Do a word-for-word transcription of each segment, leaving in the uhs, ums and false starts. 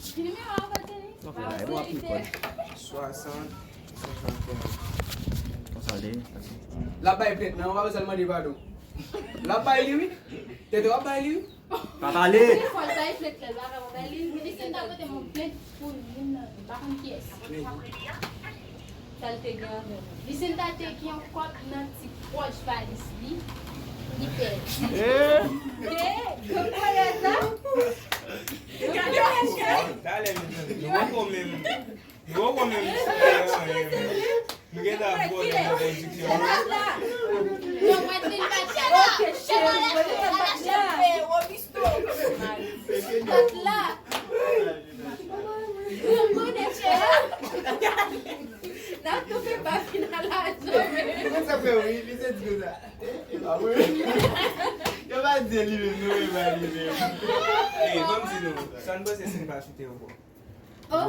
Ki nimewo a w, Martelly? Ok, la, e bon, ap record. Swasant, senkanteyen. Konsa l te ye? L ap bay plent nan, ou pa bezwen mande padon. L ap bay li, wi. Tete, w ap bay li, wi. Pa pale. Fò l bay plent la, l pa ka bay li. Li se ta pote yon plent pou youn nan nou. M pa konn kiyès. Sa l te gen avè nou. Li se ta te gen yon kòb nan ti pòch valiz li. Li pèdi. Te, te, te, te, Talè, mezanmi. Nou poko menm. Nou poko menm. Nou gentan vòlè nan pwodiksyon. Non, mwen te bat chè la. Chè la, chè la, chè la. Bat la. Mwen konnen chè la. N ap toufe pa final la, non, men. Sa fè wi, li se di konsa. Ah wi. Yo pa di li menm, nou e pa li menm. Ey, ban m di nou, sa n panse si n pa choute ankò? Oh, oh.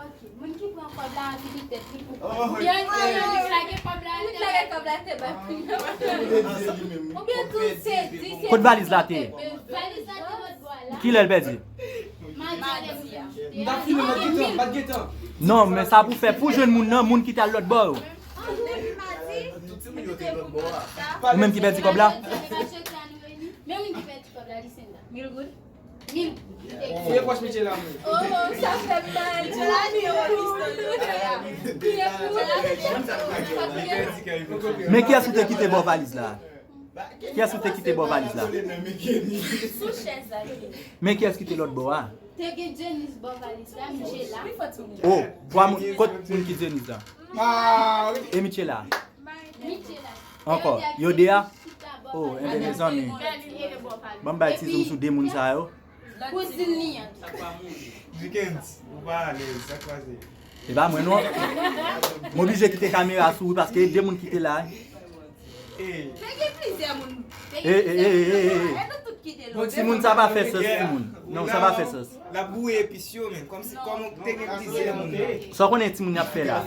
Ok, moun ki pran kòb la anvi li tèt li pou kòb. Byen, byen, li lage kòb la atè. Li lage kòb la atè, ba. Oubyen tou se di se. Kot valiz la te ye? Valiz la te lòt bò a la. Kilè l pèdi? Madi a lè m di a. M t ap filme, m t ap gentan, m t ap gentan. Non, men sa pou fè pou jwenn moun nan, moun ki t al lòt bò yo. Tout timoun yo te lòt bò a. Ou menm ki pèdi kòb la? Men moun ki pèdi kòb la, li se la. Mil goud. Mil. Fouye pòch Michela mwen. Oh, sa fè mal. Mil goud. Ki e pou. Men kiyès ou te kite bò valiz la? Kiyès ou te kite bò valiz la? Sou chèz la. Men kiyès ki te lòt bò a? Te gen Janice bò valiz la, Michela. Oh, twa moun, kot moun ki Janice la? Ah, E Michela? Michela. Ankò, yo de a? Oh, enben mezanmi. Ban m bay ti zoom sou de moun sa yo. Kouzin li an. Dickens, ou pa alèz, sa k pase? E pa mwen non. M oblije kite kamera sou wi paske e de moun ki te la. Ey, Te gen plizyè moun. Te Eh, eh, eh, eh, eh, eh. E nou tout ki te lòt. Timoun sa pa fè sans timoun. Non, sa pa fè sans. L ap bouyi epis yo, men kòmsi kòman te gen plizyè moun nan. Sa w konnen timoun y ap fè la?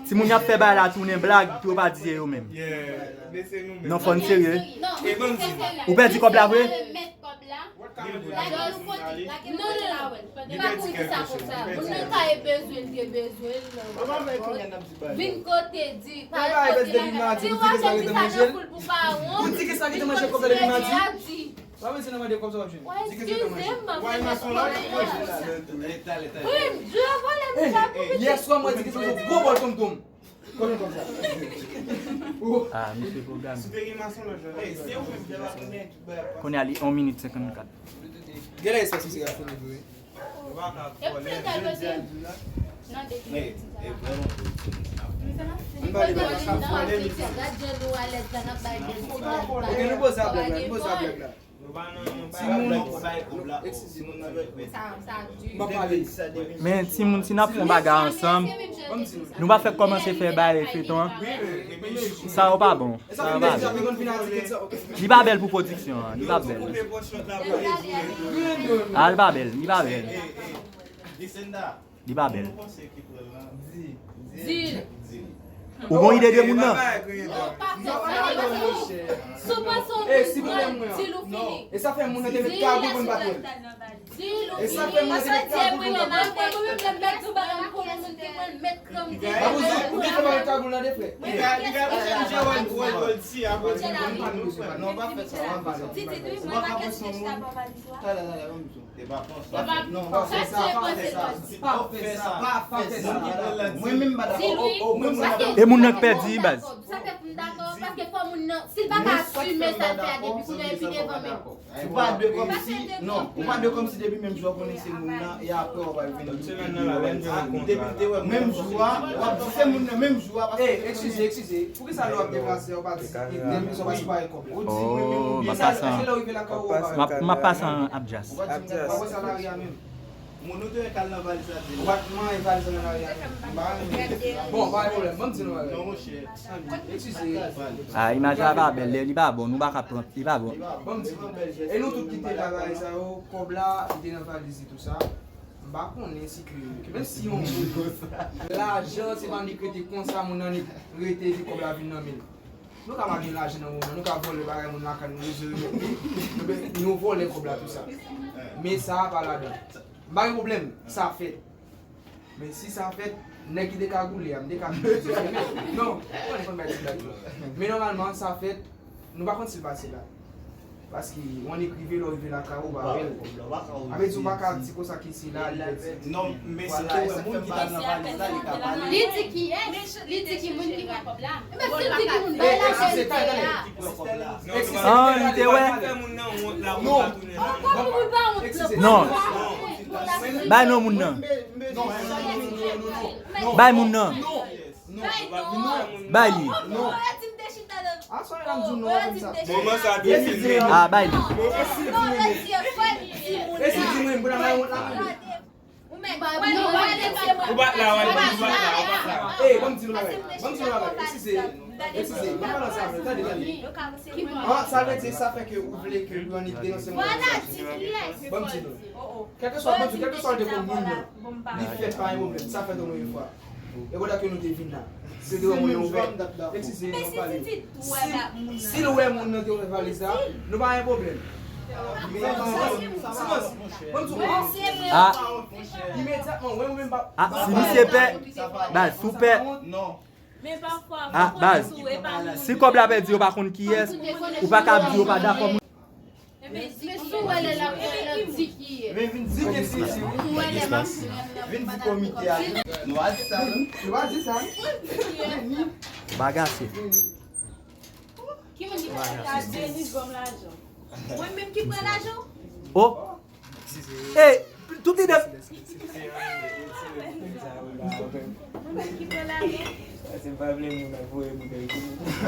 Timoun y ap fè bagay la tounen blag pou yo pa di se yo menm. Yeah, men se nou menm. Non, fò n serye. Non, E ban m di. Ou pèdi kòb la vre? Lage nou kote, lage nou la wè. Li pa pou di sa konsa. Moun nan ka e bezwen l, te bezwen l. Vin kote di, pa kote la. Di w ap fè ti sa nan foul pou pa wont. Ou di ki sa ki te manje kòb la depi madi? Di. Pa bezwen nan mande kòb sa w ap jwenn. Eskize m, mwen fè kòb la. Yèswa mwen di ki se yon gwo bòl tonmtonm. Konnen kòb sa. Ah, misye pwogram. Si te gen mason lòt jò la. Kounye a li yon minit senkannkat. Gen lè espas misye ap fini vre. E pou fè tal pase nan depi. Ann pale de sa. Ok, nou poze a blòk la, nou poze a blòk la. Timoun, Eskize. M ap pale. Men timoun, si n ap fè yon bagay ansanm, nou pa fèk kòmanse fè bagay feyton an. Sa yo pa bon. Sa yo pa bèl. Li pa bèl pou pwodiksyon an. Li pa bèl. Ah, li pa bèl. Li pa bèl. Li pa bèl. Ou gon ide de moun nan? Si w panse w di l, di l ou fini. E sa fè moun nan te met kabri pou n pa t wè l. Di l ou fini. E sa fè moun nan te met kabri pou n pa t wè l. Mwen menm lè m mèt di w bagay m konnen moun ki mwen l mèt kranm di. Babouzo, ou te fè mwen kabri nan de frè. Li ka, li ka, li ka, li ka wè l, wè l, wè l si, apre li konn pa nou frè. Non, pa fè sa, pa fè sa. Titi, di mwen pa gen ti chita bò valiz la. Talè, talè, ban m di w. Non, pa fè sa, pa fè sa. Pa fè sa, pa fè sa. Mwen menm pa dakò. E moun nan k pèdi baz. Sa fè pou m dakò, paske fò moun nan, si l pa ka asime sa l fè a depi kounye a, epi devan menm. Ou pa dwe kòmsi, non, ou pa dwe kòmsi depi menm jou a w konnen se moun nan, e apre w ap al vin di depi te wè menm jou a, w ap di se moun nan menm jou a, paske. Ey, eskize, eskize. Poukisa lè w ap deplase a, w pa di, depi sa w pa separe kòb la? Ou di mwen menm oubyen se lè w rive lakay ou, ou pa wè. M ap pase an Abjas. Ou pa di m, w pa wè sa lari a menm. Moun ou te wè k al nan valiz la di. Ou pa t manyen valiz la nan lari a menm. M pa renmen. Bon, pa gen pwoblèm. Ban m di nou bagay. Non, monchè. Eskize. Ah, imaj la pa bèl, li pa bon, nou pa ka pran, li pa bon. Ban m di nou. E nou tout ki te la bagay sa yo, kòb la, li te nan valiz li tou sa. M pa konnen si ke, menm si yon moun, lajan, se pa li k rete konsa, moun nan li rete, epi kòb la vin nan men l. Nou ka pa gen lajan nan moman, nou ka vòlè bagay moun lakay nou, rezo yo, nou vòlè kòb la tou sa. Men sa a pa ladan. M pa gen pwoblèm, sa fèt. Men si sa fèt, nèg ki te kagoule a, m te ka di non, mwen konn bay ti blag yo. Men nòmalman, sa fèt, nou pa konn si l pase la. Paske yon nèg rive, lè w rive lakay ou, ou pa wè l. Sa vle di ou pa ka di konsa ke se la li pèdi. Non, men si w te wè moun ki t ap nan valiz la, li ka pale. Li di kiyès? Li di ki moun ki pran kòb la? Men si l di ki moun, bay la verite a. Ah, li te wè. Non. Non. Bay non moun nan. Bay moun nan. Bay li. Ah, bay li. Ou bat la, ou bat la, ou bat la. Ey, ban m di nou bagay. Ban m di nou bagay. Eskize. Eskize. Ban m pale ansanm avè l. Tande, tande. Ah, sa vle di sa fè ke ou vle ke Brownie denonse moun nan. Ban m di nou. Kèlkeswa, ban m di, kèlkeswa l te konn moun nan, li fèt pa gen pwoblèm. Sa fèt yon premye fwa. E pandan ke nou te vin la, se te wè mwen ouvè. Eskize, nou pale. Si, si l wè moun nan te ouvè valiz la, nou pa gen pwoblèm. Men, silans, silans. Ban m di w, ah, imedyatman, wè mwen menm pa. Ah, si misye pè, ba, si w pè. Ah, baz, si kòb la pèdi, yo pa konn kiyès, ou pa ka ap di yo pa dakò. Men si w wè lè l ap, lè l ap di kiyès. Men vin di ke si, si. Vin di komite a. Nou a di sa, non? Nou a di sa. Bagase. Ki moun ki pran lajan? Mwen menm ki pran lajan? Oh. Ey, tout lide.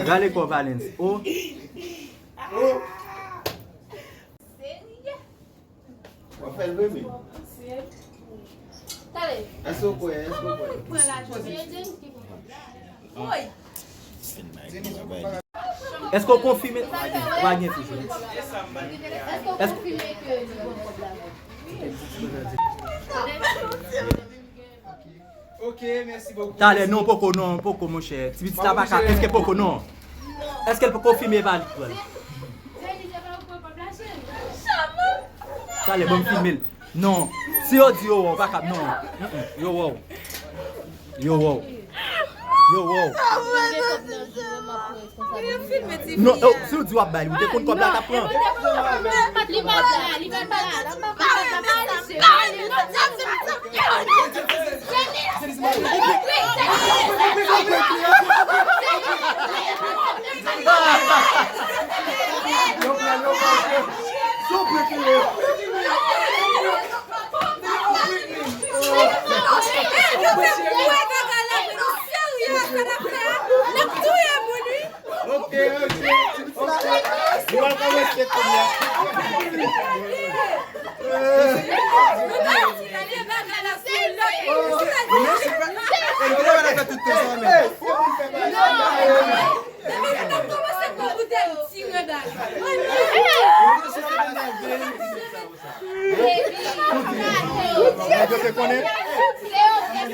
Rale kò Valens. Oh. W ap fè l vre, men. Èske w kwè? Èske w kwè? Èske w konfime? Pa gen, pa gen toujou. Èske w konfime ke li pran kòb la? Ok, mèsi bokou. Talè, non, poko, non, poko, monchè. Ti pitit la pa ka, èske poko, non? Èske l poko konfime pa li pran? Talè, ban m filme l. Non. Si yo di yo wè w, pa kab, non. Mm-mm. Yo wè w. Yo wè w. Yo wè w. Non, oh, si yo di w ap bay li, ou te konn kòb la t ap pran. Li pa la, li pa la. Ok, ok, ok. Nou pral kòmanse kounye a. Nèg yo te konnen. Si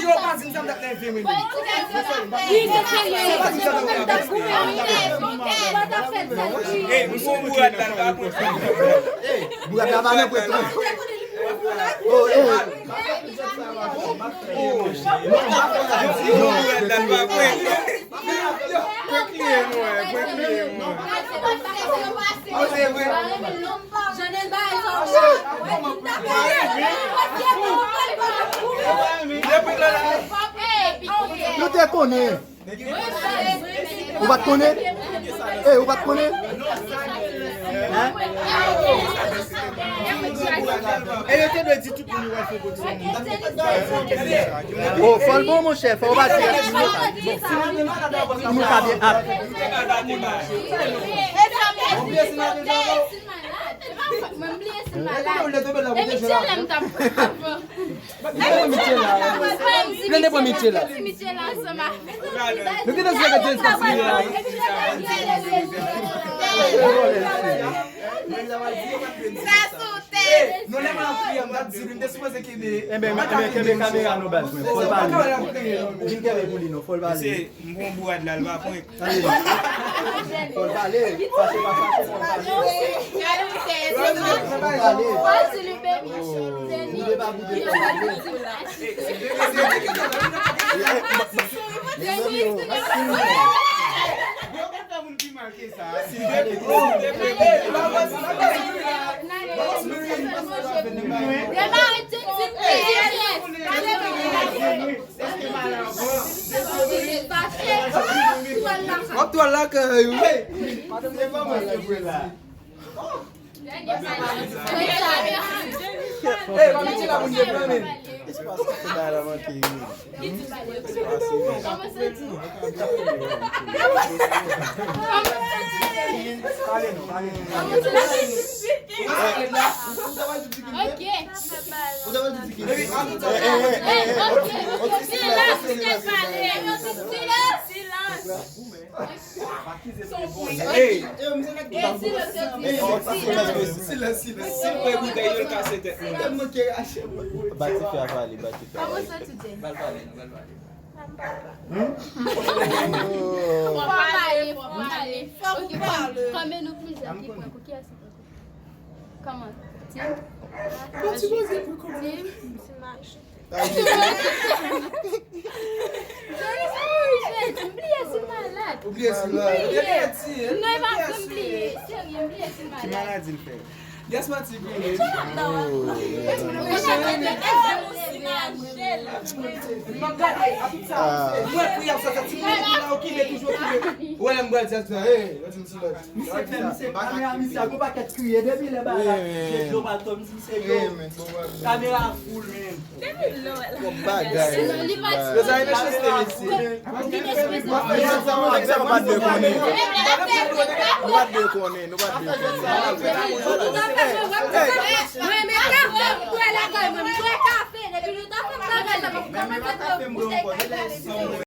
yo pa di m sa, m t ap leve, wi. Ey, m son bourad la, l pa pran. Bourad la pa nan pran. Oh, oh. Nou te konnen. Ou pa t konnen? Ey, ou pa t konnen? Hein? E yo te dwe di tout moun yo wè se pwodiksyon. Oh, fò l bon, monchè, fò w pa di. Bon, si nou, si nou ka byen ap. Mwen bliye si m malad. E Michel la m t ap pran. Plede pou Michel la. Plede pou Michel la. Nou gentan sou gade James Casimir la. Sa sou tèt. Non, lè mwen ap kriye, m t ap di, m te sipoze kenbe. Enben, enben, kenbe kamera non, baz mwen. Fò l pale. Vin kenbe pou li non, fò l pale. Mesye, m pran bourad la, l pa prank. Fò l pale. Fache pa fache, fò l pale. Fò l pale. Boude pa boude, fò l pale. W ap twal lakay ou. Ey, pa mete la moun de flanmen. Espas ki fè bagay la manke wi. Espas wi. Pale non, pale non. Ok. Silans, silans, silans. Silans. Hey! Silans, silans. Si l pran boutèy yo, l kase tèt mwen. Bati fè a pale, bati fè a pale. Kòman santi w, Jenny? Ba l pale non, ba l pale. Fò pale, fò pale. Fòk ou pale. Kòm nou plizyè ki pran kou, kiyès ki pran kou? Kòman? Tim? Bon, ti poze pou kòman? Tim? Tim? Jolis, wi, jèn, m bliye si l malad. Ou bliye si l malad? M bliye. Non, e pa vre, m bliye. Serye, m bliye si l malad. Ki maladi l fè? Yes, mwen ti bliye. M ap gade, a tout sa, mwen priye ap sòti, ti moun ki la okipe, toujou okipe. Ou wè lè m pral di a, hey, yo di m silans. Misye fè, misye kamera, misye ak yon pakèt kriye depi lè bagay la. Jèt dlo pa l tò, misye yo. Kamera a full, men. Bon bagay. Mezanmi, mechanste mesye. Nou pa t dwe konnen. Nou pa t dwe konnen. Nou pa t dwe konnen.